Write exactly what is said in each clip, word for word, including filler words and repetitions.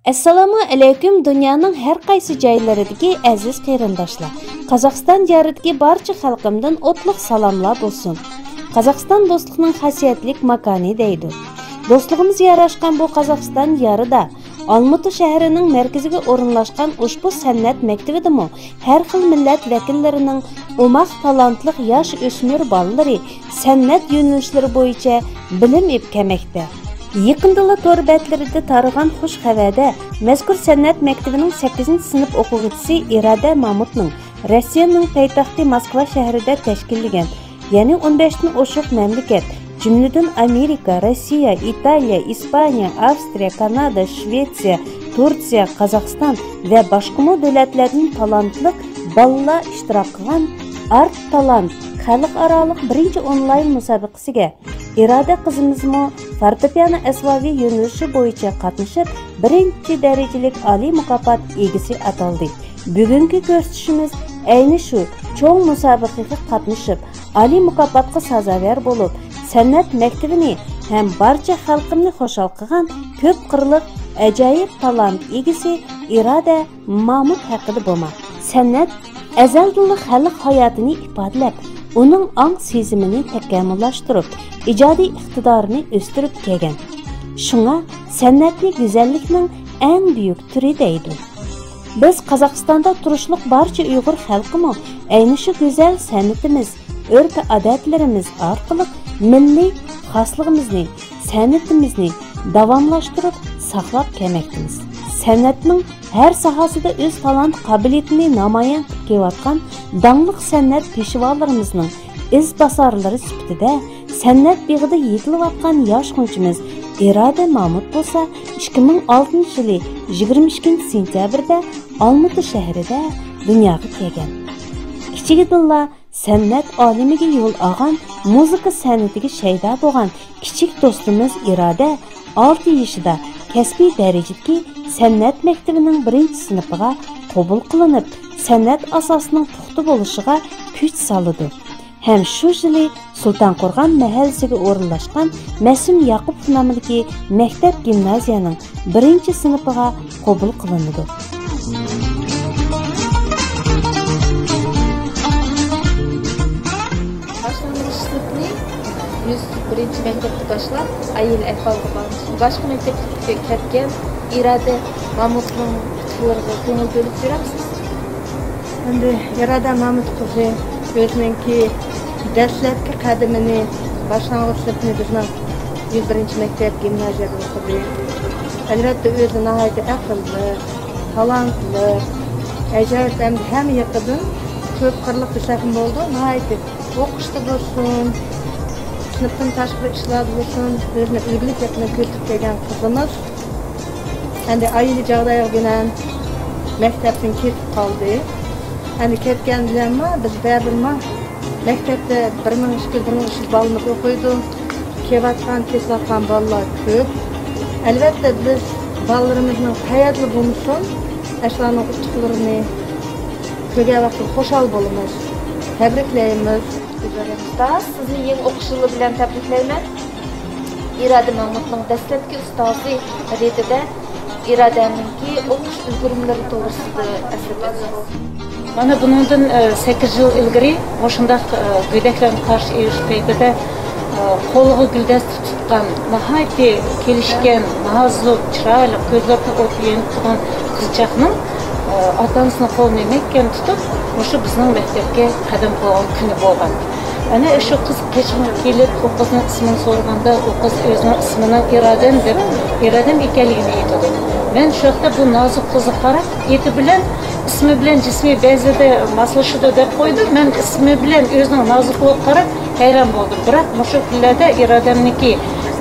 ئەسسالامۇ ئەلەيكۇم، دۇنيانىڭ ھەر قايسى جايلىرىدىكى ئەزىز قېرىنداشلار! قازاقىستان دىيارىدىكى بارچە خەلقىمدىن ئوتلۇق سالاملار بولسۇن! قازاقىستان دوستلۇقنىڭ خاسىيەتلىك ماكانى دەيدۇ. دوستلۇقىمىز ياراشقان بۇ قازاقىستان دىيارىدا، ئالمۇتا شەھىرىنىڭ مەركىزىگە ئورۇنلاشقان ئۇشبۇ سەنئەت مەكتىۋىدىمۇ ھەر خىل مىللەت ۋەكىللىرىنىڭ ئوماق تالانتلىق ياش ئۆسمۈر بالىلىرى سەنئەت يۆنىلىشلىرى بويىچە بىلىم ئېلىپ كەلمەكتە. يېقىندىلا تور بەتلىرىدە تارىغان خۇش خەۋەردە، مەزكۇر سەنئەت مەكتىۋىنىڭ سەككىزىنچى سىنىپ ئوقۇغۇچىسى ئىرادە مامۇتنىڭ رۇسىيەنىڭ پايتەختى موسكۋا شەھىرىدە تەشكىللىگەن، يەنى ئون بەشتىن ئوشۇق مەملىكەت، جۈملىدىن ئامېرىكا، رۇسىيە، ئىتالىيە، ئىسپانىيە، ئاۋسترىيە، كانادا، شۋېتسىيە، تۇركىيە، قازاقىستان ۋە باشقىمۇ دۆلەتلەردىن تالانتلىق بالىلار ئىشتىراك قىلغان ئارت تالانت خەلقئارالىق بىرىنچى ئونلاين مۇسابىقىسىگە ئىرادە قىزىمىزمۇ فورتېپىئانو ئەسۋابى يۆنىلىشى بويىچە قاتنىشىپ، بىرىنچى دەرىجىلىك ئالىي مۇكاپات ئىگىسى ئاتالدى. بۈگۈنكى كۆرسىتىشىمىز ئەينى شۇ چوڭ مۇسابىقىگە قاتنىشىپ، ئالىي مۇكاپاتقا سازاۋەر بولۇپ، سەنئەت مەكتىۋىنى ھەم بارچە خەلقىمنى خۇشال قىلغان كۆپ قىرلىق ئاجايىپ تالانت ئىگىسى ئىرادە مامۇت ھەققىدە بولما. سەنئەت ئەزەلدىنلا خەلق ھاياتىنى ئىپادىلەپ، ئۇنىڭ ئاڭ سېزىمىنى تەكەمۇللاشتۇرۇپ، ئىجادىي ئىقتىدارىنى ئۆستۈرۈپ كەلگەن. شۇڭا سەنئەتنى گۈزەللىكنىڭ ئەڭ بۈيۈك تۈرى دەيدۇ. بىز قازاقىستاندا تۇرۇشلۇق بارچە ئۇيغۇر خەلقىمۇ ئەينى شۇ گۈزەل سەنئىتىمىز، ئۆرپ-ئادەتلىرىمىز ئارقىلىق مىللىي خاسلىقىمىزنى، سەنئىتىمىزنى داۋاملاشتۇرۇپ ساقلاپ كەلمەكتىمىز. سەنئەتنىڭ ھەر ساھەسىدە ئۆز تالانت قابىلىيىتىنى نامايان قىلىپ كېلىۋاتقان داڭلىق سەنئەت پېشۋالىرىمىزنىڭ ئىزباسارلىرى سۈپىتىدە، سەنئەت بېغىدا يېتىلىۋاتقان ياش غۇنچىمىز ئىرادە مامۇت بولسا، ئىككى مىڭ ئالتىنچى يىلى يىگىرمە ئىككىنچى سېنتەبىردە ئالمۇتا شەھىرىدە دۇنياغا كەلگەن. كىچىكىدىنلا سەنئەت ئالىمىگە يول ئالغان مۇزىكا سەنئىتىگە شەيدا بولغان كىچىك دوستىمىز ئىرادە ئالتە يېشىدا كەسپىي دەرىجىدىكى سەنئەت مەكتىۋىنىڭ بىرىنچى سىنىپىغا قوبۇل قىلىنىپ، سەنئەت ئاساسىنىڭ پۇختا بولۇشىغا كۈچ سالىدۇ ھەم شۇ يىلى سۇلتانقورغان مەھەللىسىگە ئورۇنلاشقان مەسۇم ياقۇپوف نامىدىكى مەكتەپ گىمنازىيەنىڭ بىرىنچى سىنىپىغا قوبۇل قىلىنىدۇ. باشلانغۇچ سىنىپنى يۈز بىرىنچى مەكتەپتە باشلاپ، ئايىل ئەھۋالغا باغلىنىپ، باشقا مەكتەپكە كەتكەن ئىرادە مامۇتنىڭ ئۇتۇقلىرىغا كۆڭۈل بۆلۈپ يۈرەمسىز؟ ئەمدى ئىرادە مامۇت قىزى ئۆزىنىڭكى دەسلەپكى قەدىمىنى، باشلانغۇچ سىنىپنى بىزنىڭ يۈز بىرىنچى مەكتەپ گىمنازىيەدە ئوقۇدى. ئەلۋەتتە، ئۆزى ناھايىتى ئەقىللىق، تالانتلىق، ئاجايىپ، ھەم، ھەممە يېقىدىن كۆپ قىرلىق دېسەكمۇ بولىدۇ. ناھايىتى ئوقۇشتا بولسۇن، سىنىپتىن تاشقىرى ئىشلاردا بولسۇن، ئۆزىنى ئۈلگىلىك يېقىنى كۆرسىتىپ كەلگەن قىزىمىز. ئەمدى ئائىلە جاغدايلىق بىلەن مەكتەپتىن كېتىپ قالدى. ئەمدى كەتكەن بىلەنمۇ بىز بەرىبىرمۇ مەكتەپتە بىر مىڭ ئىككى يۈز، بىر مىڭ ئۈچ يۈز بالىمىز ئوقۇيدۇ. كېلىۋاتقان، كېتىۋاتقان بالىلار كۆپ. ئەلۋەتتە، بىز بالىلىرىمىزنىڭ قەيەردىلا بولمىسۇن، ئەشۇلارنىڭ ئۇتۇقلىرىنى كۆرگەن ۋاقتىدا خۇشال بولىمىز، تەبرىكلەيمىز. ئۇستاز، سىزنى يېڭى ئوقۇش يىلى بىلەن تەبرىكلەيمەن. ئىرادە مامۇتنىڭ دەسلەپكى ئۇستازى رېتىدە ئىرادەنىڭكى ئوقۇش ئۈلگۈرمىلىرى توغرىسىدا ئەسلىتىڭىز. مانا بۇنىڭدىن، ئە، سەككىز يىل ئىلگىرى مۇشۇنداق، ئە، گۆدەكلەرنى قارشى ئېلىش پەيتىدە، ئە، قولىغا گۈلدەستە تۇتقان، ناھايىتى كېلىشكەن، نازۇك، چىرايلىق، كۆزلىرىدىن ئوت يېنىپ تۇرغان قىزچاقنىڭ، ئە، ئاتا-ئانىسىنىڭ قولىنى مەھكەم تۇتۇپ، مۇشۇ بىزنىڭ مەكتەپكە قەدەم قويغان كۈنى بولغان. ئەنە شۇ قىز قېشىمغا كېلىپ، ئۇ قىزنىڭ ئىسمىنى سورىغاندا، ئۇ قىز ئۆزىنىڭ ئىسمىنىڭ ئىرادەم دەپ، ئىرادەم ئىكەنلىكىنى ئېيتىدۇ. مەن شۇ ۋاقىتتا بۇ نازۇك قىزغا قاراپ، ئېتى بىلەن، ئىسمى بىلەن جىسمى بەزىدە ماسلىشىدۇ دەپ قويدۇم. مەن ئىسمى بىلەن ئۆزىنىڭ نازۇكلۇقىغا قاراپ ھەيران بولدۇم. بىراق مۇشۇ كۈنلەردە ئىرادەمنىڭكى،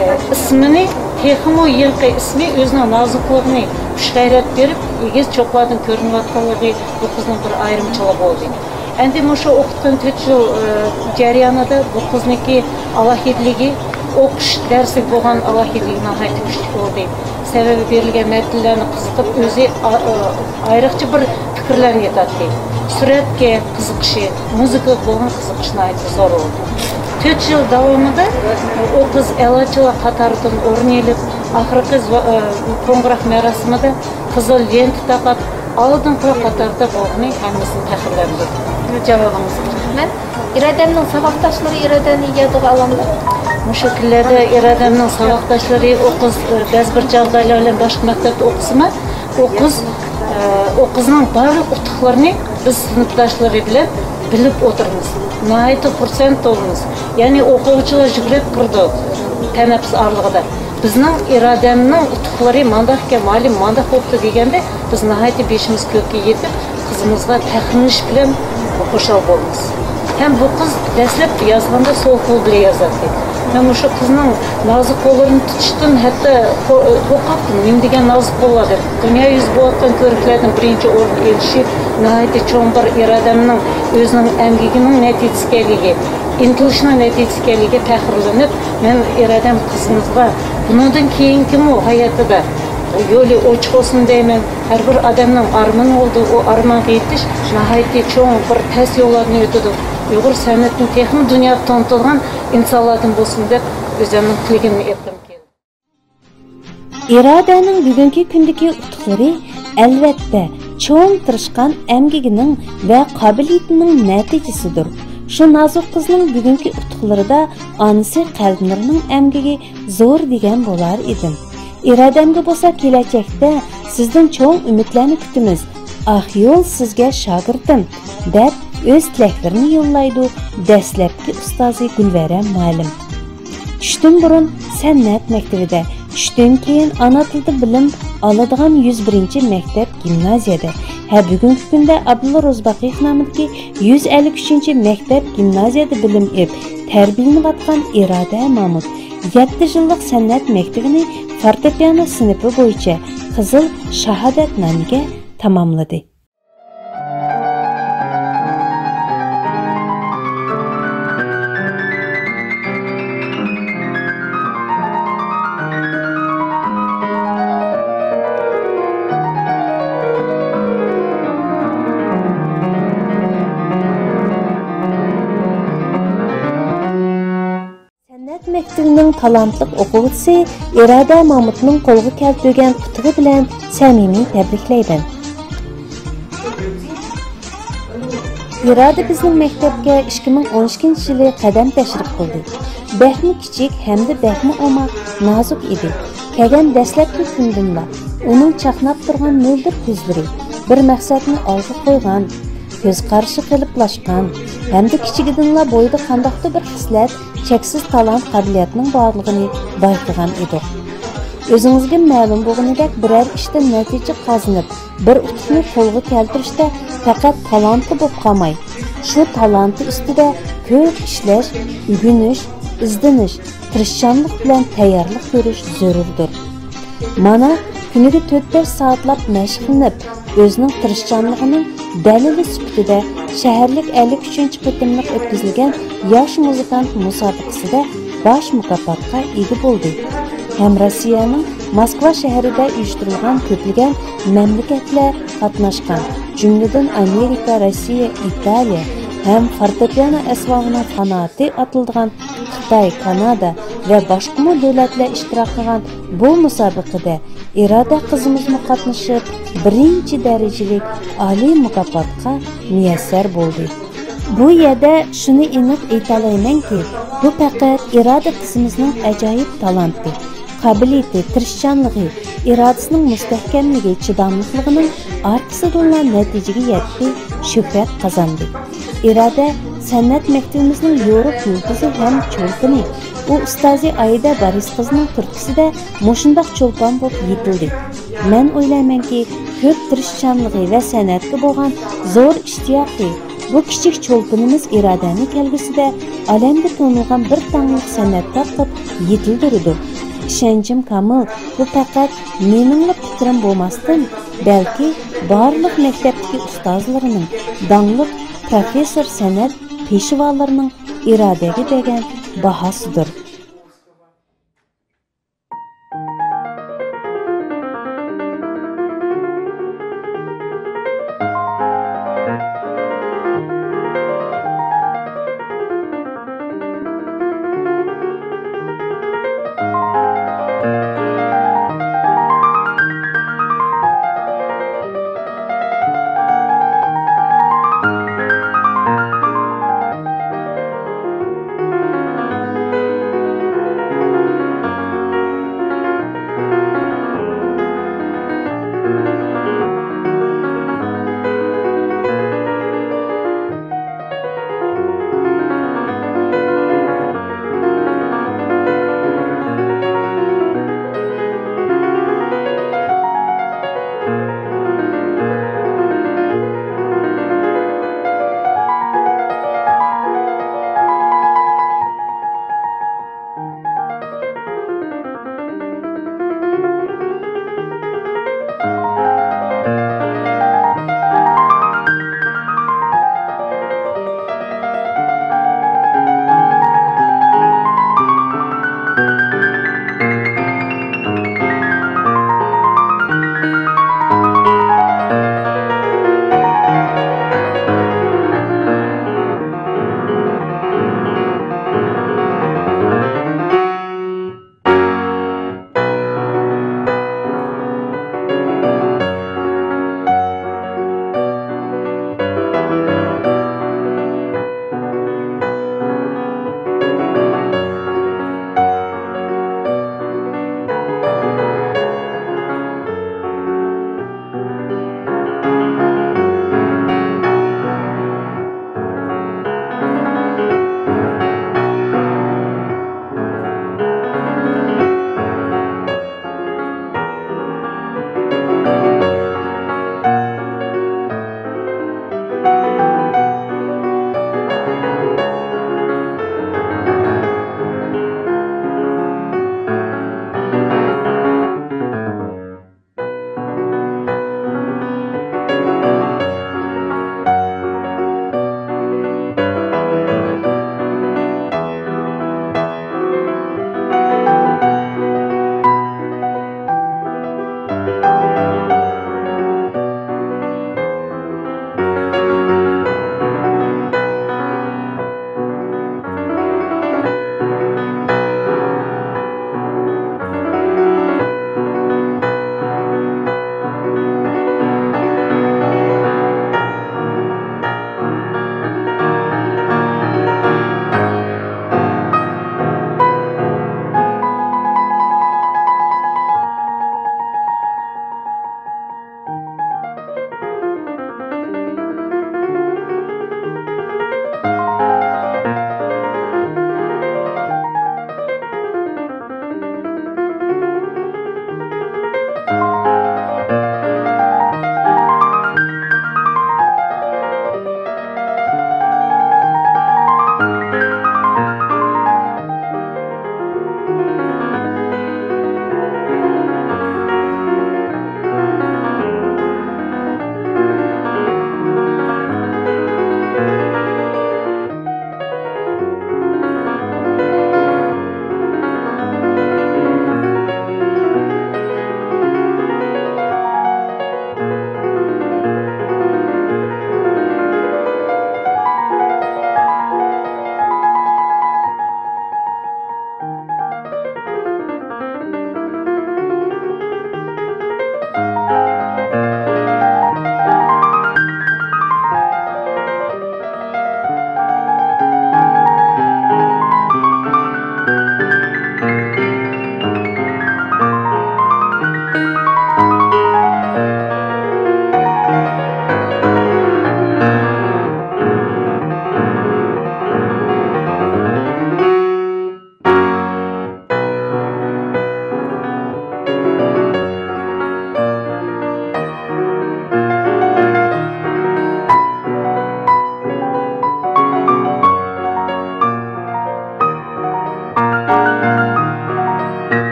ئە، ئىسمىنى، تېخىمۇ يېڭىقى ئىسمى ئۆزىنىڭ نازۇكلۇقىنى، كۈچ-غەيرەت بېرىپ، ئېگىز چوققىلاردىن كۆرۈنۈۋاتقانلىقى بۇ قىزنىڭ بىر ئايرىمچىلىقى بولدى. ئەمدى مۇشۇ ئوقۇتقان تۆت يىل، ئە، جەريانىدا بۇ قىزنىڭكى ئالاھىدىلىكى، ئوقۇش دەرسىگە بولغان ئالاھىدىلىكى ناھايىتى كۈچلۈك بولدى. سەۋەبى بېرىلگەن مەتنىلەرنى قىزىقىپ، ئۆزى ئا-، ئا-، ئايرىقچە بىر پىكىرلەرنى ئېيتاتتى. سۈرەتكە قىزىقىشى، مۇزىكىغا بولغان قىزىقىشى ناھايىتى زور بولدى. تۆت يىل داۋامىدا ئۇ قىز ئەلاچىلار قاتارىدىن ئورۇن ئېلىپ، ئاخىرقى زو-، ئە، قوڭغۇراق مەراسىمىدە قىزىل لېنتا تاقاپ، ئالدىنقىلار قاتارىدا بولغىنى ھەممىسىنى پەخىرلەندۈردى. جاۋابىڭىزغا رەھمەت. ئىرادەمنىڭ ساۋاقداشلىرى ئىرادەنى يادىغا ئالامدۇ؟ مۇشۇ كۈنلەردە ئىرادەمنىڭ ساۋاقداشلىرى، ئۇ قىز، ئە، بەزى بىر جاغدايلار بىلەن باشقا مەكتەپتە ئوقۇسىمۇ، ئۇ قىز، ئە، ئۇ قىزنىڭ بارلىق ئۇتۇقلىرىنى بىز سىنىپداشلىرى بىلەن بىلىپ ئولتۇرىمىز. ناھايىتى خۇرسەن بولىمىز. يەنى ئوقۇغۇچىلار يۈگۈرۈپ كىرىدۇ تەنەپپۇس ئارىلىقىدا. بىزنىڭ ئىرادەمنىڭ ئۇتۇقلىرى مانداق ئىكەن، مۇئەللىم، مانداق بوپتۇ دېگەندە، بىز ناھايىتى بېشىمىز كۆككە يېتىپ، قىزىمىزغا پەخىرلىنىش بىلەن خۇشال بولىمىز. ھەم بۇ قىز دەسلەپ يازغاندا سول قول بىلەن يازاتتى. مەن مۇشۇ قىزنىڭ نازۇك قوللىرىنى تۇتۇشتىن ھەتتا قو-، قورقاتتىم. نېمە دېگەن نازۇك قوللار دەپ. دۇنيا يۈزى بولۇۋاتقان كۆرۈكلەردىن بىرىنچى ئورۇن ئېلىشى ناھايىتى چوڭ بىر ئىرادەمنىڭ ئۆزىنىڭ ئەمگىكىنىڭ نەتىجىسى ئىكەنلىكى، ئىنتىلىشنىڭ نەتىجىسى ئىكەنلىكىگە پەخىرلىنىپ، مەن ئىرادەم قىزىمىزغا بۇنىڭدىن كېيىنكىمۇ ھاياتىدا يولى ئوچۇق بولسۇن دەيمەن. ھەر بىر ئادەمنىڭ ئارمىنى بولىدۇ، ئۇ ئارمانغا يېتىش ناھايىتى چوڭ بىر پەس يوللاردىن ئۆتىدۇ. ئۇيغۇر سەنئىتىنى تېخىمۇ دۇنياغا تونۇتىدىغان ئىنسانلاردىن بولسۇن دەپ ئۆزۈمنىڭ تىلىكىمنى ئېيتقۇم كېلىدۇ. ئىرادەنىڭ بۈگۈنكى كۈندىكى ئۇتۇقلىرى، ئەلۋەتتە، چوڭ تىرىشقان ئەمگىكىنىڭ ۋە قابىلىيىتىنىڭ نەتىجىسىدۇر. شۇ نازۇك قىزنىڭ بۈگۈنكى ئۇتۇقلىرىدا ئانىسى قەلبىنۇرنىڭ ئەمگىكى زور دېگەن بولار ئىدىم. ئىرادەمگە بولسا كېلەچەكتە سىزدىن چوڭ ئۈمىدلەرنى كۈتىمىز. ئاق يول سىزگە شاگىرتىم، دەپ ئۆز تىلەكلىرىنى يوللايدۇ دەسلەپكى ئۇستازى گۈلۋەرە مۇئەللىم. چۈشتىن بۇرۇن سەنئەت مەكتىۋىدە، چۈشتىن كېيىن ئانا تىلدا بىلىم ئالىدىغان يۈز بىرىنچى مەكتەپ گىمنازىيەدە، ھە، بۈگۈنكى كۈندە ئابدۇللا روزى باقىيېف نامىدىكى يۈز ئەللىك ئۈچىنچى مەكتەپ گىمنازىيەدە بىلىم ئېلىپ تەربىيەلىنىۋاتقان ئىرادە مامۇت يەتتە يىللىق سەنئەت مەكتىۋىنى فورتېپىئانو سىنىپى بويىچە قىزىل شاھادەتنامىگە تاماملىدى. سەنئەت مەكتىۋىنىڭ تالانتلىق ئوقۇغۇچىسى ئىرادە مامۇتنىڭ قولغا كەلتۈرگەن ئۇتۇقى بىلەن سەمىمىي تەبرىكلەيمەن. ئىرادە بىزنىڭ مەكتەپكە ئىككى مىڭ ئون ئىككىنچى يىلى قەدەم تەشرىپ قىلدى. بەكمۇ كىچىك ھەمدە بەكمۇ ئوماق، نازۇك ئىدى. كەلگەن دەسلەپكى كۈندىنلا ئۇنىڭ چاقناپ تۇرغان مۆلدۈر كۆزلىرى، بىر مەقسەتنى ئالغا قويغان، كۆز قارىشى قېلىپلاشقان ھەمدە كىچىكىدىنلا بويىدا قانداقتۇر بىر خىسلەت، چەكسىز تالانت قابىلىيەتنىڭ بارلىقىنى بايقىغان ئىدۇق. ئۆزىڭىزگە مەلۇم بولغىنىدەك، بىرەر ئىشتا نەتىجە قازىنىپ، بىر ئۇتۇقنى قولغا كەلتۈرۈشتە پەقەت تالانتى بولۇپ قالماي، شۇ تالانتى ئۈستىدە كۆپ ئىشلەش، ئۆگىنىش، ئىزدىنىش، تىرىشچانلىق بىلەن تەييارلىق كۆرۈش زۆرۈردۇر. مانا، كۈنىگە تۆت-بەش سائەتلەپ مەشىقلىنىپ، ئۆزىنىڭ تىرىشچانلىقىنىڭ دەلىلى سۈپىتىدە شەھەرلىك ئەللىك ئۈچىنچى قېتىملىق ئۆتكۈزۈلگەن ياش مۇزىكانت مۇسابىقىسىدە باش مۇكاپاتقا ئىگە بولدى ھەم روسىيەنىڭ موسكۋا شەھىرىدە ئۇيۇشتۇرۇلغان كۆپلىگەن مەملىكەتلەر قاتناشقان، جۈملىدىن ئامېرىكا، روسىيە، ئىتالىيە ھەم فورتېپىئانو ئەسۋابىنىڭ فاناتى ئاتىلىدىغان خىتاي، كانادا ۋە باشقىمۇ دۆلەتلەر ئىشتىراك قىلغان بۇ مۇسابىقىدە ئىرادە قىزىمىزمۇ قاتنىشىپ، بىرىنچى دەرىجىلىك ئالىي مۇكاپاتقا مۇيەسسەر بولدى. بۇ يەردە شۇنى ئېنىق ئېيتالايمەنكى، بۇ پەقەت ئىرادە قىزىمىزنىڭ ئاجايىپ تالانتى، قابىلىيىتى، تىرىشچانلىقى، ئىرادىسىنىڭ مۇستەھكەملىكى، چىداملىقلىقىنىڭ ئارقىسىدىنلا نەتىجىگە يەتتى، شۆھرەت قازاندى. ئىرادە سەنئەت مەكتىۋىمىزنىڭ يورۇق يۇلتۇزى ھەم چولپىنى. ئۇ ئۇستازى ئايدە بارىس قىزنىڭ تۈرتكىسىدە مۇشۇنداق چولپان بولۇپ يېتىلدى. مەن ئويلايمەنكى، كۆپ تىرىشچانلىقى ۋە سەنئەتكە بولغان زور ئىشتىياقى بۇ كىچىك چولپىنىمىز ئىرادەنى كەلگۈسىدە ئالەمگە تونۇلغان بىر داڭلىق سەنئەتكار قىلىپ يېتىلدۈرىدۇ. ئىشەنچىم كامىل، بۇ پەقەت مېنىڭلا پىكرىم بولماستىن، بەلكى بارلىق مەكتەپتىكى ئۇستازلىرىنىڭ، داڭلىق پروفېسسور سەنئەت پېشۋالىرىنىڭ ئىرادىگە بەرگەن باھاسىدۇر.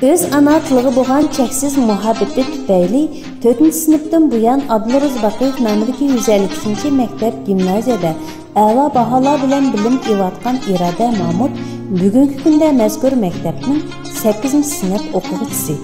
ئۆز ئانا تىلىغا بولغان چەكسىز مۇھەببىتى تۈپەيلى تۆتىنچى سىنىپتىن بۇيان ئابلىرۇز باقىيېف نامىدىكى يۈز ئەللىك ئۈچىنچى مەكتەپ گىمنازىيەدە ئەلا باھالار بىلەن بىلىم ئېلىۋاتقان ئىرادە مامۇت بۈگۈنكى كۈندە مەزكۇر مەكتەپنىڭ سەككىزىنچى سىنىپ ئوقۇغۇچىسى.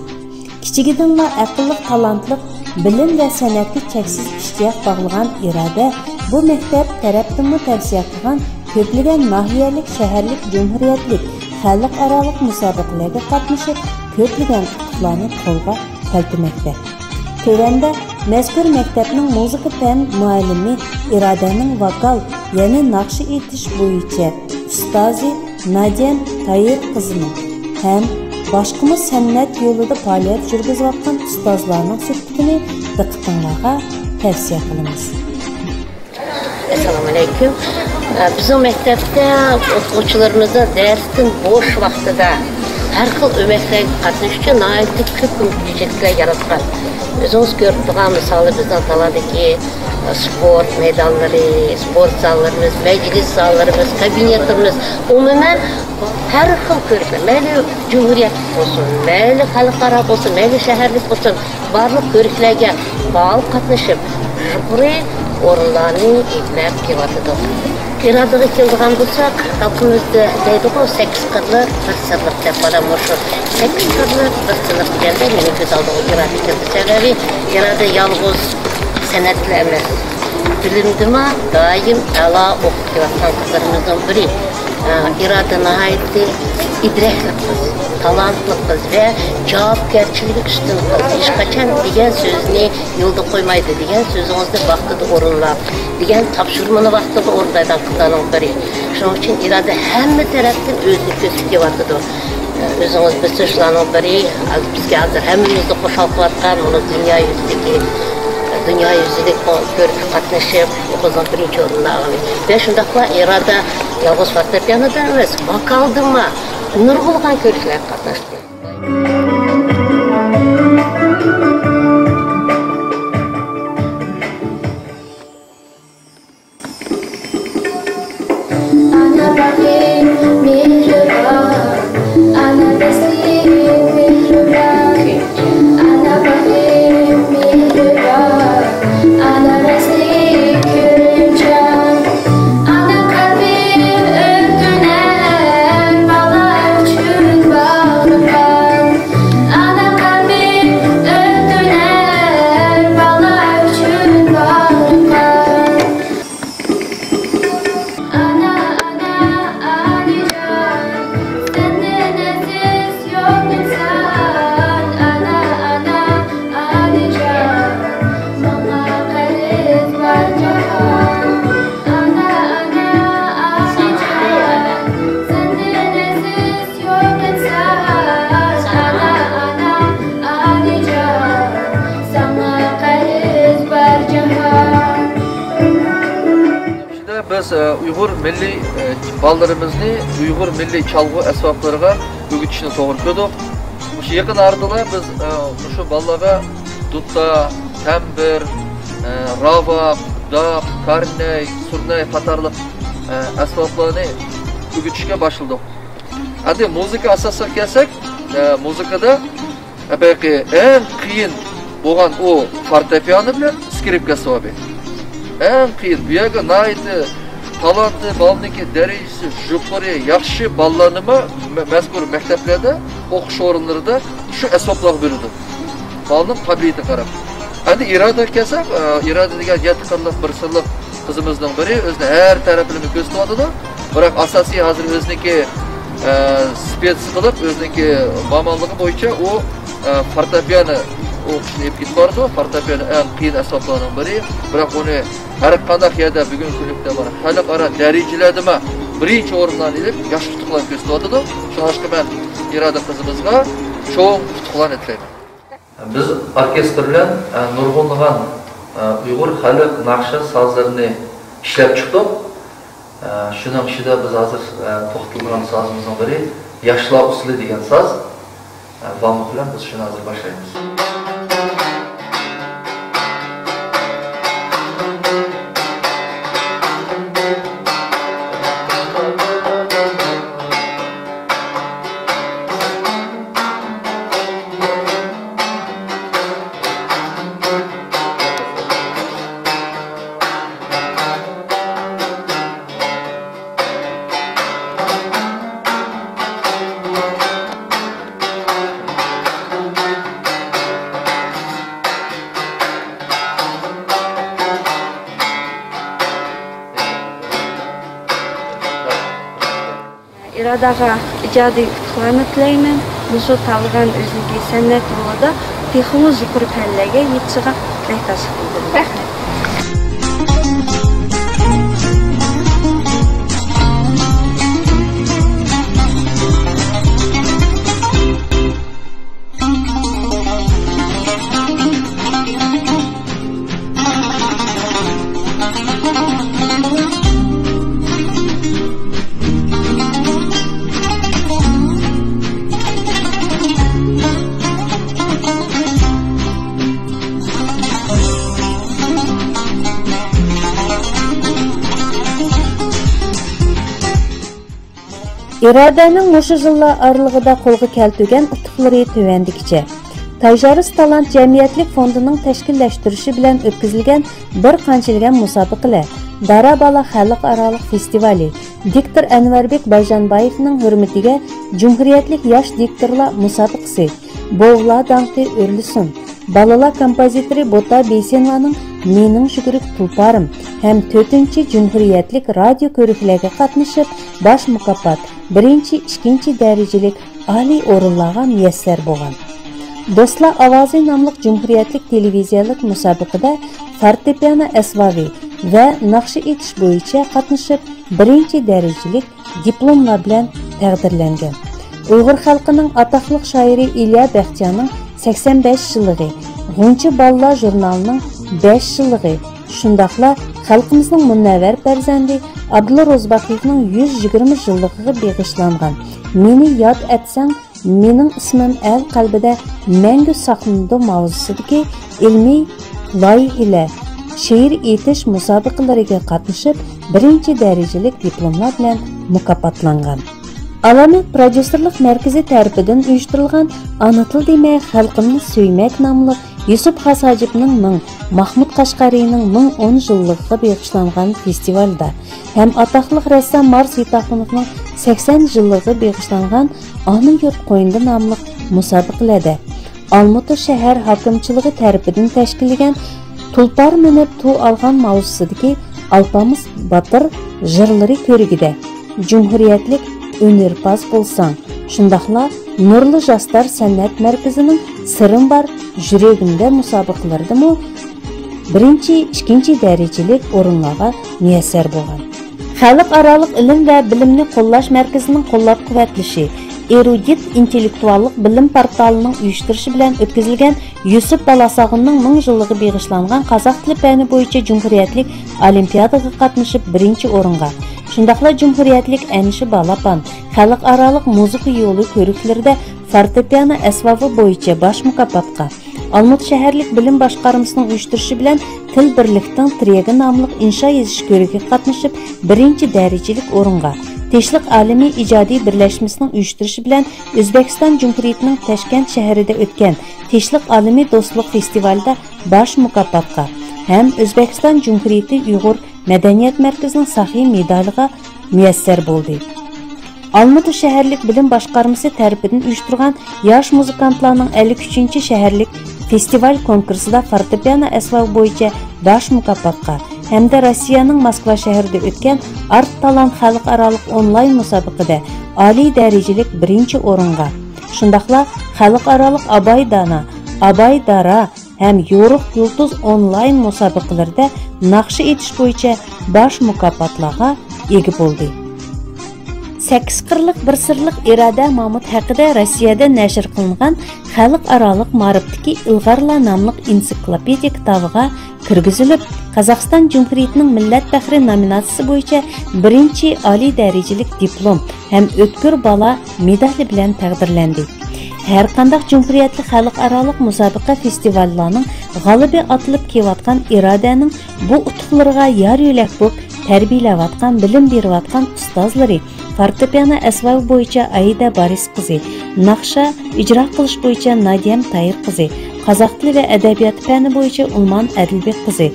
كىچىكىدىنلا ئەقىللىق، تالانتلىق، بىلىم ۋە سەنئەتكە چەكسىز ئىشتىياق باغلىغان ئىرادە بۇ مەكتەپ تەرەپتىنمۇ تەۋسىيە قىلغان كۆپلىگەن ناھىيەلىك، شەھەرلىك، جۇمھۇرىيەتلىك، خەلقئارالىق مۇسابىقىلەرگە قاتنىشىپ، كۆپلىگەن ئۇتۇقلارنى قولغا كەلتۈرمەكتە. تۆۋەندە مەزكۇر مەكتەپنىڭ مۇزىكا پەن مۇئەللىمى ئىرادەنىڭ ۋوكال، يەنى ناخشا ئېيتىش بويىچە ئۇستازى ناجەم تايىر قىزىنىڭ ھەم باشقىمۇ سەنئەت يولىدا پائالىيەت يۈرگۈزۈۋاتقان ئۇستازلارنىڭ سۆھبىتىنى دىققىتىڭلارغا تەۋسىيە قىلىمىز. ئەسسالامۇئەلەيكۇم. ئە، بىزنىڭ مەكتەپتە ئوقۇغۇچىلىرىمىزنىڭ دەرستىن بوش ۋاقتىدا ھەر خىل ئۆمەكلەرگە قاتنىشىش ئۈچۈن ناھايىتى كۆپ مۇمكىنچىلىكلەر ياراتقان. ئۆزىڭىز كۆرۈپ تۇرغان مىسالى بىزنىڭ تالادىكى، ئە، سپورت مەيدانلىرى، سپورت زاللىرىمىز، مەجلىس زاللىرىمىز، كابىنېتلىرىمىز، ئومۇمەن ھەر خىل كۆرۈكلەر، مەيلى جۇمھۇرىيەتلىك بولسۇن، مەيلى خەلقئارا بولسۇن، مەيلى شەھەرلىك بولسۇن، بارلىق كۆرۈكلەرگە پائال قاتنىشىپ، يۇقىرى ئورۇنلارنى ئىگىلەپ كېلىۋاتىدۇ. ئىرادىغا كېلىدىغان بولساق، خەلقىمىزدە دەيدىغۇ، سەككىز قىرلىق، بىر سىرلىق دەپ، بالا مۇشۇ سەككىز قىرلىق، بىر سىرلىق دېگەندە مېنىڭ كۆز ئالدىمغا ئىرادە كەلدى. سەۋەبى، ئىرادە يالغۇز سەنئەتلا ئەمەس، بىلىمدىمۇ دائىم ئەلا ئوقۇپ كېلىۋاتقان قىزلىرىمىزنىڭ بىرى. ئىرادە ناھايىتى ئىدراكلىق قىز، تالانتلىق قىز ۋە جاۋابكەرچىلىكى ئۈستۈن قىز. ھېچقاچان دېگەن سۆزىنى يولدا قويمايدۇ، دېگەن سۆزىڭىزنى ۋاقتىدا ئورۇنلاڭ، دېگەن تاپشۇرمىنى ۋاقتىدا ئورۇنلايدىغان قىزلارنىڭ بىرى. شۇنىڭ ئۈچۈن ئىرادە ھەممە تەرەپتىن ئۆزىنى كۆرسىتىپ كېلىۋاتىدۇ. ئۆزىڭىز بىلسىز، شۇلارنىڭ بىرى، بىزگە ھازىر ھەممىمىزنى خۇشال قىلىۋاتقان، مۇنۇ دۇنيا يۈزىدىكى، دۇنيا يۈزىدىكى كۆرۈككە قاتنىشىپ، ئۆزىنىڭ بىرىنچى ئورۇننى ئالغىنى. ۋە شۇنداقلا ئىرادە يالغۇز فورتېپىئانودىن ئەمەس، ۋوكالدىنمۇ نۇرغۇنلىغان كۆرۈكلەرگە قاتناشتى. ئانا باغرى مېھرىبان، ئانا دەستى مېھرىبان، ئانا باغرى مېھرىبان، ئانا دەستى كۆرۈمچان، ئانا قەلبى ئۆتۈنەر، بالا ئۈچۈن باغرى قان. ئانا قەلبى ئۆتۈنەر، بالا ئۈچۈن باغرى قان. ئانا، ئانا، ئانىجان، سەندىن ئەزىز يوق ئىنسان. ئانا، ئانا، ئانىجان، ماڭا قەرز بار جاھان. ئانا، ئانا، ئانىجان، سەندىن ئەزىز يوق ئىنسان. ئانا، ئانا، ئانىجان، ساڭا قەرز بار جاھان. شۇنداق بىز، ئە، ئۇيغۇر مىللىي، ئە، بالىلىرىمىزنى ئۇيغۇر مىللىي چالغۇ ئەسۋابلىرىغا ئۆگىتىشنى توغرا كۆردۇق. مۇشۇ يېقىن ئارىدىلا بىز، ئە، مۇشۇ بالىلارغا دۇتار، تەمبىر، ئە، راۋاق، داپ، كارنەي، سۇرنەي قاتارلىق، ئە، ئەسۋابلارنى ئۆگىتىشكە باشلىدۇق. ئەمدى مۇزىكا ئاساسىغا كەلسەك، ئە، مۇزىكىدا ھېلىقى ئەڭ قىيىن بولغان ئۇ فورتېپىئانو بىلەن سكرىپكا ئەسۋابى. ئەڭ قىيىن. بۇ يەرگە ناھايىتى تالانتى، بالىنىڭكى دەرىجىسى يۇقىرى، ياخشى بالىلارنىمۇ مە-، مەزكۇر مەكتەپلەردە، ئوقۇش ئورۇنلىرىدا شۇ ئەسۋابلارغا بېرىدۇ. بالىنىڭ قابىلىيىتىگە قاراپ. ئەمدى ئىرادىگە كەلسەك، ئە، ئىرادا دېگەن يەتتە قىرلىق، بىر سىرلىق قىزىمىزنىڭ بىرى، ئۆزىنى ھەر تەرەپلىمە كۆرسىتىۋاتىدۇ. بىراق ئاساسىي ھازىر ئۆزىنىڭكى، ئە، سپېتس قىلىپ، ئۆزىنىڭكى مامانلىقى بويىچە ئۇ، ئە، فورتېپىئانو ئوقۇشنى ئېلىپ كېتىپ بارىدۇ. فورتېپىئانو ئەڭ قىيىن ئەسۋابلارنىڭ بىرى. بىراق ئۇنى ھەر قانداق يەردە بۈگۈنكى كۈنلۈكتە بار خەلقئارا دەرىجىلەردىمۇ بىرىنچى ئورۇنلارنى ئېلىپ، ياخشى ئۇتۇقلارنى كۆرسىتىۋاتىدۇ. شۇڭلاشقا مەن ئىرادا قىزىمىزغا چوڭ ئۇتۇقلارنى تىلەيمەن. بىز ئوركېستىر بىلەن، ئە، نۇرغۇنلىغان، ئە، ئۇيغۇر خەلق ناخشا سازلىرىنى ئىشلەپ چىقتۇق. ئە، شۇنىڭ ئىچىدە بىز ھازىر، ئە، توختىلىدىغان سازىمىزنىڭ بىرى ياشلار ئۇسسۇلى دېگەن ساز. ئە، بامۇ بىلەن بىز شۇنى ھازىر باشلايمىز. ئىرادەگە ئىجادىي ئۇتۇقلارنى تىلەيمەن. مۇشۇ تاللىغان ئۆزىنىڭكى سەنئەت يولىدا تېخىمۇ يۇقىرى پەللەرگە يېتىشىگە تىلەكداشلىق بىلدۈرىمەن. رەھمەت. ئىرادەنىڭ مۇشۇ يىللار ئارىلىقىدا قولغا كەلتۈرگەن ئۇتۇقلىرى تۆۋەندىكىچە. تايژارىس تالانت جەمئىيەتلىك فوندىنىڭ تەشكىللەشتۈرۈشى بىلەن ئۆتكۈزۈلگەن بىر قانچىلىگەن مۇسابىقىلەر، دارا بالا خەلقئارالىق فېستىۋالى، دىكتور ئەنۋەربېك بايجانبايېۋنىڭ ھۆرمىتىگە جۇمھۇرىيەتلىك ياش دىكتورلار مۇسابىقىسى، بوۋىلار داڭقى ئۆرلىسۇن، بالىلار كومپوزىتورى بوتا بېيسېنۋانىڭ مېنىڭ يۈگۈرۈك تۇلپارىم ھەم تۆتىنچى جۇمھۇرىيەتلىك رادىيو كۆرۈكلەرگە قاتنىشىپ، باش مۇكاپات، بىرىنچى، ئىككىنچى دەرىجىلىك ئالىي ئورۇنلارغا مۇيەسسەر بولغان. دوستلار ئاۋازى ناملىق جۇمھۇرىيەتلىك تېلېۋىزىيەلىك مۇسابىقىدە فورتېپىئانو ئەسۋابى ۋە ناخشا ئېيتىش بويىچە قاتنىشىپ، بىرىنچى دەرىجىلىك دىپلوملار بىلەن تەقدىرلەنگەن. ئۇيغۇر خەلقىنىڭ ئاتاقلىق شائىرى ئىليا بەختىيارنىڭ سەكسەن بەش يىللىقى، غۇنچە بالىلار ژۇرنالىنىڭ بەش يىللىقى، شۇنداقلا خەلقىمىزنىڭ مۇنەۋۋەر پەرزەنتى ئابدۇللا روزىباقىيېۋنىڭ يۈز يىگىرمە يىللىقىغا بېغىشلانغان مېنى ياد ئەتسەڭ، مېنىڭ ئىسمىم ئەل قەلبىدە مەڭگۈ ساقلىنىدۇ ماۋزۇسىدىكى ئىلمىي لايىھىلەر، شېئىر ئېيتىش مۇسابىقىلىرىگە قاتنىشىپ، بىرىنچى دەرىجىلىك دىپلوملار بىلەن مۇكاپاتلانغان. ئالامەت پروديۇسېرلىق مەركىزى تەرىپىدىن ئۇيۇشتۇرۇلغان ئانا تىل دېمە، خەلقىمنى سۆيمەك ناملىق يۈسۈپ خاس ھاجىپنىڭ مىڭ، ماھمۇد قەشقەرىنىڭ مىڭ ئون يىللىقىغا بېغىشلانغان فېستىۋالدا ھەم ئاتاقلىق رەسسام مارس يېتاخۇنوفنىڭ سەكسەن يىللىقىغا بېغىشلانغان ئانا يۇرت قوينىدا ناملىق مۇسابىقىلەردە ئالمۇتا شەھەر ھاكىمچىلىقى تەرىپىدىن تەشكىللىگەن تۇلپار مىنىپ تۇ ئالغان ماۋزۇسىدىكى ئالپامىس باتۇر ژىرلىرى كۆرىكىدە جۇمھۇرىيەتلىك ئۈنئىرپاز بولساڭ، شۇنداقلا نۇرلى ژاستار سەنئەت مەركىزىنىڭ سىرىم بار يۈرىكىمدە مۇسابىقىلىرىدىمۇ بىرىنچى، ئىككىنچى دەرىجىلىك ئورۇنلارغا مۇيەسسەر بولغان. خەلقئارالىق ئىلىم ۋە بىلىمنى قوللاش مەركىزىنىڭ قوللاپ-قۇۋۋەتلىشى، ئېرۇدىت ئىنتېللېكتۇئاللىق بىلىم پورتالىنىڭ ئۇيۇشتۇرۇشى بىلەن ئۆتكۈزۈلگەن يۈسۈپ بالاساغۇننىڭ مىڭ يىللىقىغا بېغىشلانغان قازاق تىلى پەنى بويىچە جۇمھۇرىيەتلىك ئولىمپىيادىغا قاتنىشىپ بىرىنچى ئورۇنغا، شۇنداقلا جۇمھۇرىيەتلىك ئەنشە بالاپان خەلقئارالىق مۇزىكا يولى كۆرۈكلىرىدە فورتېپىئانو ئەسۋابى بويىچە باش مۇكاپاتقا، ئالمۇتا شەھەرلىك بىلىم باشقارمىسىنىڭ ئۇيۇشتۇرۇشى بىلەن تىل بىرلىكىنىڭ تىرىگى ناملىق ئىنشا يېزىش كۆرىكىگە قاتنىشىپ، بىرىنچى دەرىجىلىك ئورۇنغا، تىنچلىق ئالىمى ئىجادىي بىرلەشمىسىنىڭ ئۇيۇشتۇرۇشى بىلەن ئۆزبېكىستان جۇمھۇرىيىتىنىڭ تاشكەنت شەھىرىدە ئۆتكەن تىنچلىق ئالىمى دوستلۇق فېستىۋالىدا باش مۇكاپاتقا ھەم ئۆزبېكىستان جۇمھۇرىيىتى ئۇيغۇر مەدەنىيەت مەركىزىنىڭ ساخىي مېدالىغا مۇيەسسەر بولدى. ئالمۇتا شەھەرلىك بىلىم باشقارمىسى تەرىپىدىن ئۇيۇشتۇرغان ياش مۇزىكانتلارنىڭ ئەللىك ئۈچىنچى شەھەرلىك فېستىۋال كونكۇرسىدا فورتېپىئانو ئەسۋابى بويىچە باش مۇكاپاتقا ھەمدە روسىيەنىڭ موسكۋا شەھىرىدە ئۆتكەن ئارت تالانت خەلقئارالىق ئونلاين مۇسابىقىدە ئالىي دەرىجىلىك بىرىنچى ئورۇنغا، شۇنداقلا خەلقئارالىق ئاباي دانا، ئاباي دارا، ھەم يورۇق يۇلتۇز ئونلاين مۇسابىقىلىرىدە ناخشا ئېيتىش بويىچە باش مۇكاپاتلارغا ئىگە بولدى. سەككىز قىرلىق بىر سىرلىق ئىرادە مامۇت ھەققىدە روسىيەدە نەشر قىلىنغان خەلقئارالىق مائارىپتىكى ئىلغارلار ناملىق ئېنسىكلوپېدىيە كىتابىغا كىرگۈزۈلۈپ، قازاقىستان جۇمھۇرىيىتىنىڭ مىللەت پەخرى نومىناتسىيىسى بويىچە بىرىنچى ئالىي دەرىجىلىك دىپلوم ھەم ئۆتكۈر بالا مېدالى بىلەن تەقدىرلەندى. ھەرقانداق جۇمھۇرىيەتلىك خەلقئارالىق مۇسابىقە فېستىۋاللارنىڭ غالىبى ئاتىلىپ كېلىۋاتقان ئىرادەنىڭ بۇ ئۇتۇقلىرىغا يار يۆلەك بولۇپ تەربىيەلەۋاتقان، بىلىم بېرىۋاتقان ئۇستازلىرى، فورتېپىئانو ئەسۋابى بويىچە ئايدە بارىس قىزى، ناخشا ئىجرا قىلىش بويىچە نادىيەم تايىر قىزى، قازاق تىلى ۋە ئەدەبىياتى پەنى بويىچە ئۇلمان ئەدىلبېك قىزى،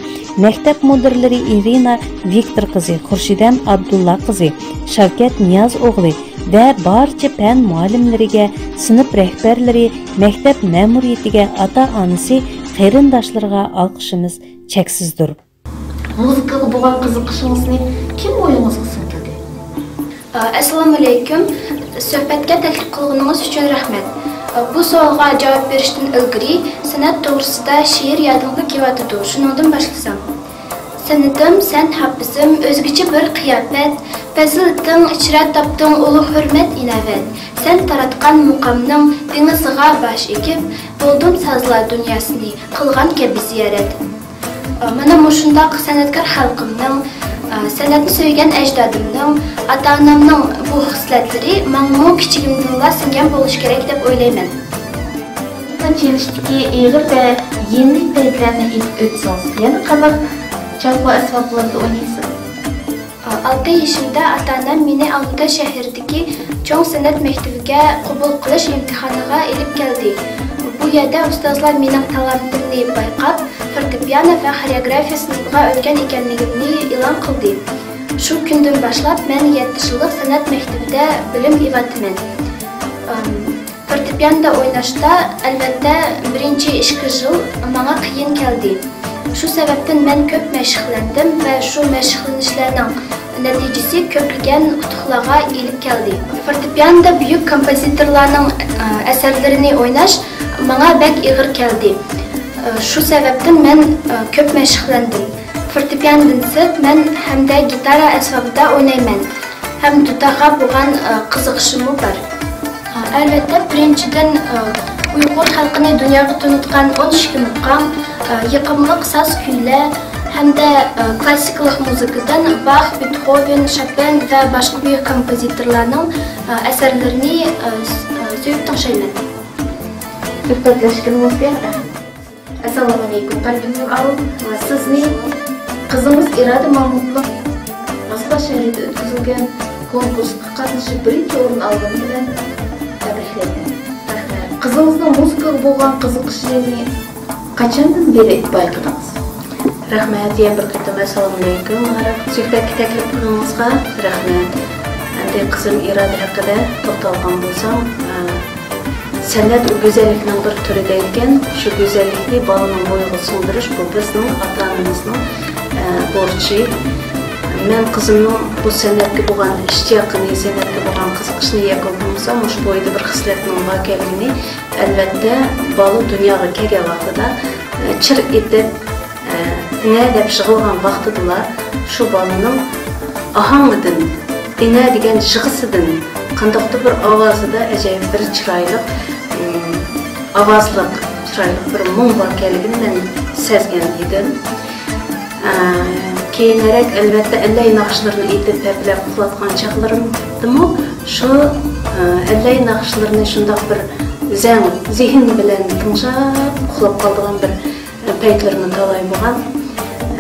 مەكتەپ مۇدىرلىرى ئىرىنا ۋىكتور قىزى، خۇرشىدەم ئابدۇللا قىزى، شاۋكەت نىياز ئوغلى ۋە بارچە پەن مۇئەللىملىرىگە، سىنىپ رەھبەرلىرى، مەكتەپ مەمۇرىيىتىگە، ئاتا-ئانىسى، قېرىنداشلىرىغا ئالقىشىمىز چەكسىزدۇر. مۇزىكىغا بولغان قىزىقىشىڭىزنى كىم بوينىڭىزغا سىڭدۈردى؟ ئەسسالامۇئەلەيكۇم. سۆھبەتكە تەكلىپ قىلغىنىڭىز ئۈچۈن رەھمەت. بۇ سوئالغا جاۋاب بېرىشتىن ئىلگىرى، سەنئەت توغرىسىدا شېئىر يادىمغا كېلىۋاتىدۇ، شۇنىڭدىن باشلىسام. سەنئىتىم، سەن ھاپىزىم، ئۆزگىچە بىر قىياپەت. پەزىلىتىڭ ئىچرە تاپتىڭ ئۇلۇغ ھۆرمەت، ئىناۋەت. سەن تاراتقان مۇقامنىڭ دېڭىزىغا باش ئېگىپ، بولدۇم سازلار دۇنياسىنى قىلغان كەبى زىيارەت. مانا مۇشۇنداق سەنئەتكار خەلقىمنىڭ، سەنئەتنى سۆيگەن ئەجدادىمنىڭ، ئاتا-ئانامنىڭ بۇ خىسلەتلىرى ماڭىمۇ كىچىكىمدىنلا سىڭگەن بولۇشى كېرەك دەپ ئويلايمەن. چېلىشتىكى ئېغىر ۋە يېنىك پەيتلەرنى ئېيتىپ ئۆتسىڭىز، يەنە قانداق چالغۇ ئەسۋابلىرىدا ئوينايسىز؟ ئالتە يېشىمدا ئاتا-ئانام مېنى ئالمۇتا شەھىرىدىكى چوڭ سەنئەت مەكتىۋىگە قوبۇل قىلىش ئىمتىھانىغا ئېلىپ كەلدى. بۇ يەردە ئۇستازلار مېنىڭ تالانتىمنى بايقاپ، فورتېپىئانو ۋە خورېئوگرافىيە سىنىپىغا ئۆتكەن ئىكەنلىكىمنى ئېلان قىلدى. شۇ كۈندىن باشلاپ مەن يەتتە يىللىق سەنئەت مەكتىۋىدە بىلىم ئېلىۋاتىمەن. ئىم، فورتېپىئانودا ئويناشتا، ئەلۋەتتە، بىرىنچى ئىككى يىل ماڭا قىيىن كەلدى. شۇ سەۋەبتىن مەن كۆپ مەشىقلەندىم ۋە شۇ مەشىقلىنىشلەرنىڭ نەتىجىسى كۆپلىگەن ئۇتۇقلارغا ئېلىپ كەلدى. فورتېپىئانودا بۈيۈك كومپوزىتورلارنىڭ، ئە، ئەسەرلىرىنى ئويناش ماڭا بەك ئېغىر كەلدى. ئە، شۇ سەۋەبتىن مەن، ئە، كۆپ مەشىقلەندىم. فورتېپىئانودىن سىرت مەن ھەمدە گىتارا ئەسۋابىدا ئوينايمەن. ھەم دۇتارغا بولغان، ئە، قىزىقىشىممۇ بار. ئە، ئەلۋەتتە، بىرىنچىدىن، ئە، ئۇيغۇر خەلقىنى دۇنياغا تونۇتقان ئون ئىككى مۇقام، ئە، يېقىملىق ساز كۈيلەر ھەمدە، ئە، كلاسسىكىلىق مۇزىكىدىن باخ، بېتخوۋېن، شوپېن ۋە باشقا بۈيۈك كومپوزىتورلارنىڭ، ئە، ئەسەرلىرىنى، ئە، س-، ئە، سۆيۈپ تىڭشايمەن. سۆھبەتلەشكىنىڭىزگە رەھمەت. ئەسسالامۇئەلەيكۇم، قەلبىمدىن ئالىم. سىزنى قىزىمىز ئىرادە مامۇتنىڭ موسكۋا شەھىرىدە ئۆتكۈزۈلگەن كونكۇرسقا قاتنىشىپ بىرىنچى ئورۇن ئالغىنى بىلەن تەبرىكلەيمەن. رەھمەت. قىزىڭىزنىڭ مۇزىكىغا بولغان قىزىقىشىنى قاچاندىن بېرى بايقىدىڭىز؟ رەھمەت، يەنە بىر قېتىم ئەسسالامۇئەلەيكۇم. سۆھبەتكە تەكلىپ قىلغىنىڭىزغا رەھمەت. ئەمدى قىزىم ئىرادە ھەققىدە توختالغان بولسام، ئە، سەنئەت ئۇ گۈزەللىكنىڭ بىر تۈرى دەيدىكەن، شۇ گۈزەللىكنى بالىنىڭ بويىغا سىڭدۈرۈش، بۇ بىزنىڭ ئاتا-ئانىمىزنىڭ، ئە، بورچى. مەن قىزىمنىڭ بۇ سەنئەتكە بولغان ئىشتىياقىنى، سەنئەتكە بولغان قىزىقىشىنى يەكۈن قىلمىسام، مۇشۇ بويىدا بىر خىسلەتنىڭ بار ئىكەنلىكىنى، ئەلۋەتتە، بالا دۇنياغا كەلگەن ۋاقتىدا، ئە، چىر ئېتىپ، ئە، ئىنە دەپ يىغلىغان ۋاقتىدىلا شۇ بالىنىڭ ئاھاڭىدىن، ئىنە دېگەن يىغىسىدىن، قانداقتۇر بىر ئاۋازىدا ئەجەيىپ بىر چىرايلىق، ئىم، ئاۋازلىق، چىرايلىق بىر مۇڭ بار ئىكەنلىكىنى مەن سەزگەن ئىدىم. ئە، كېيىنرەك، ئەلۋەتتە، ئەللەي ناخشىلىرىنى ئېيتىپ، ھەپىلەپ ئۇخلاتقان چاغلىرىمدىمۇ شۇ، ئە، ئەللەي ناخشىلىرىنى شۇنداق بىر زەڭ، زېھىن بىلەن تىڭشاپ ئۇخلاپ قالىدىغان بىر پەيتلىرىمۇ تالاي بولغان.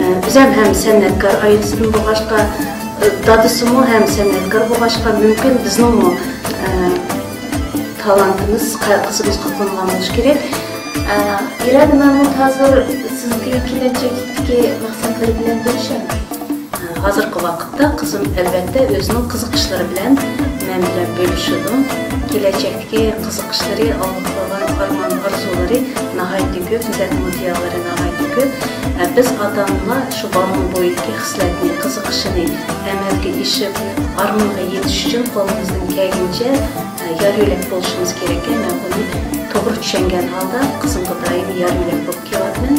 ئە، ئۆزۈم ھەم سەنئەتكار ئائىلىسىدىن بولغاچقا، ئە، دادىسىمۇ ھەم سەنئەتكار بولغاچقا، مۇمكىن بىزنىڭمۇ، ئە، تالانتىمىز قە-، قىزىمىزغا قونغان بولۇشى كېرەك. ئە، ئىرادە مەمۇت ھازىر سىزگە كېلەچەكتىكى مەقسەتلىرى بىلەن بۆلۈشەمدۇ؟ ھازىرقى ۋاقىتتا قىزىم، ئەلۋەتتە، ئۆزىنىڭ قىزىقىشلىرى بىلەن مەن بىلەن بۆلۈشىدۇ. كېلەچەكتىكى قىزىقىشلىرى، ئالغا قويغان ئارمان-ئارزۇلىرى ناھايىتى كۆپ، زەھمىتى ياغلىرى ناھايىتى كۆپ. ئە، بىز ئاتا-ئانىلار شۇ بالىنىڭ بويىدىكى خىسلەتنى، قىزىقىشىنى ئەمەلگە ئېشىپ، ئارمىنىغا يېتىش ئۈچۈن قولىمىزدىن كەلگىنىچە، ئە، يار-يۆلەك بولۇشىمىز كېرەككەن. مەن بۇنى توغرا چۈشەنگەن ھالدا قىزىمغا دائىم يار-يۆلەك بولۇپ كېلىۋاتىمەن.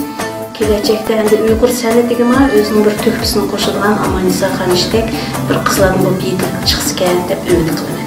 كېلەچەكتە ئەمدى ئۇيغۇر سەنئىتىگىمۇ ئۆزىنىڭ بىر تۆھپىسىنى قوشىدىغان ئاماننىسا خانىشتەك بىر قىزلاردىن بولۇپ يېتىلىپ چىقسىكەن دەپ ئۈمىد قىلىمەن.